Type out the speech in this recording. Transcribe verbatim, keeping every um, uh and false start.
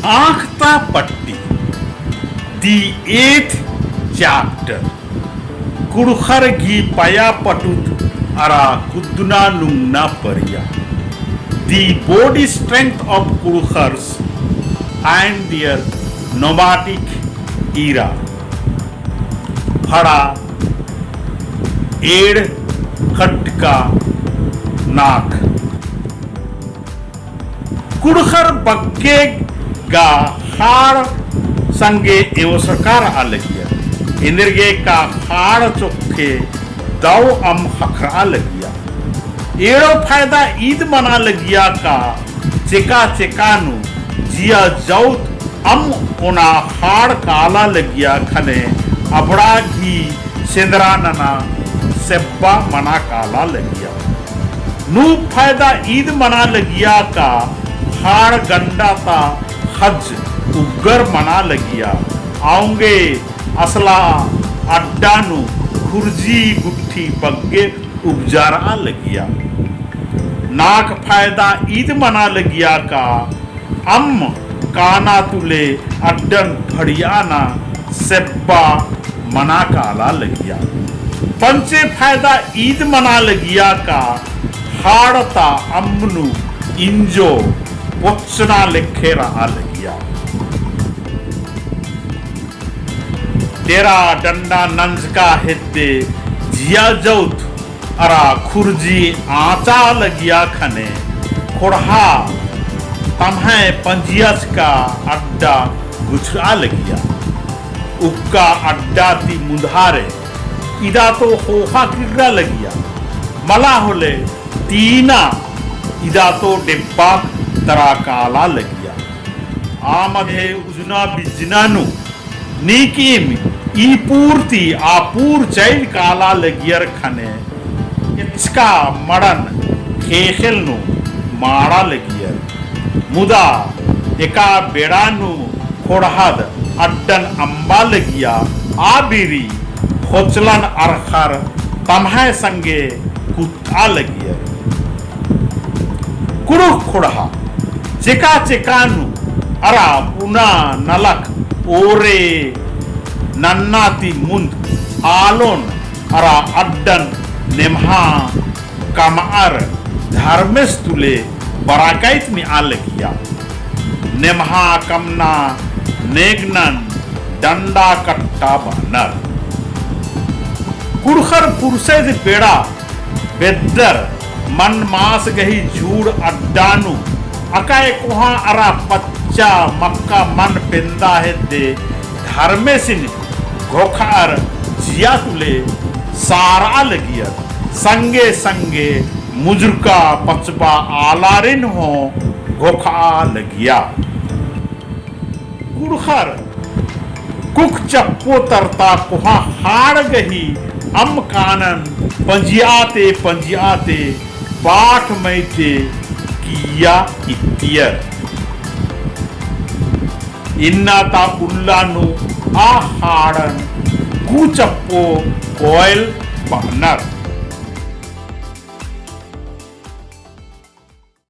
आँख ता पट्टी, the eighth chapter, कुँड़ुख़र गही पया पटुत अरा कुद्दना नुंगना परिया, the body strength of Kurukhars and their nomadic era। फड़ा एंड़ खटका नाख। कुँड़ुख़र बग्गे गा ख़ाड़ संगे एवसका रआ लगिया। एन्देरगे का ख़ाड़ चोखे दव अम्म ख़क्खरआ लगिया। एंड़ो फायदा ईद मना लगिया का चेका चेका नू जिया जौत अम्म ओना ख़ाड़ काला लगिया ख़ने अबड़ा गही सेंदरा नना सेब्बा मना काला लगिया। नू फायदा ईद मना लगिया का ख़ाड़ गंडा ता ख़ज्ज उग्गर मना लगिया। औंगे असला अड्डा नू खुर्जी गुट्ठी बग्गे उपजारआ लगिया। नाख फायदा ईद मना लगिया का अम्म काना तुले अड्डन फड़ियाना सेब्बा मना काला लगिया। पंचे फायदा ईद मना लगिया का ख़ाड़ ता अम्म नू इंजो पोचना लेखे रआ लगिया। डेरा डंडा नंजका हेद्दे जिया जौत अरा खुर्जी आँचा लगिया ख़ने ख़ोंड़हा तम्है पंजिया चिका अड्डा गुछरआ लगिया। उक्का अड्डा ती मुन्धारे इदा तो ख़ोख़ा किर्रा लगिया, मला होले तीना इदा तो डेब्बा तरा काला लगिया। आ मधे उजना बिजना नू नीकिम ई पूर ती आ पूर चइल काला लगियर ख़ने एचका मड़न ख़ेख़ेल नू माड़ा लगियर। मुदा एका बेड़ा नू ख़ोंड़हद अड्डन अम्बा लगिया। आ बीरी ख़ोचलन अरख़र तम्है संगे कुत आ लगियर। कुँड़ुख़ ख़ोंड़हा चेका चेका नू अरा पुना नलख ओरे नन्ना ती मुन्द आलोन अरा अड्डन नेम्हा कमअर धर्मेस तुले बरकाइत मिआ लगिया। नेम्हा कमना नेगनन डंडा कट्टा बअनर। कुँड़ुख़र पुरसैद बेड़ा बेद्दर मन मास गही झूड़ अड्डा नू अकय कोहाँ अरा पच्चा मक्का मन पेंदा हेद्दे धर्मेसिन घोखअर जिया तुले सारआ लगियर। संगे संगे मुजुरका पचबा आलारिन हूँ घोखआ लगिया। कुँड़ुख़र कुक चप्पो तरता कोहाँ ख़ाड़ गही अम्म कानन पंजियाते पंजियाते पाठ मइते किइय्या इत्तियर। इन्ना ता उल्ला नू आ ख़ाड़न कु चप्पो कोयल बअनर।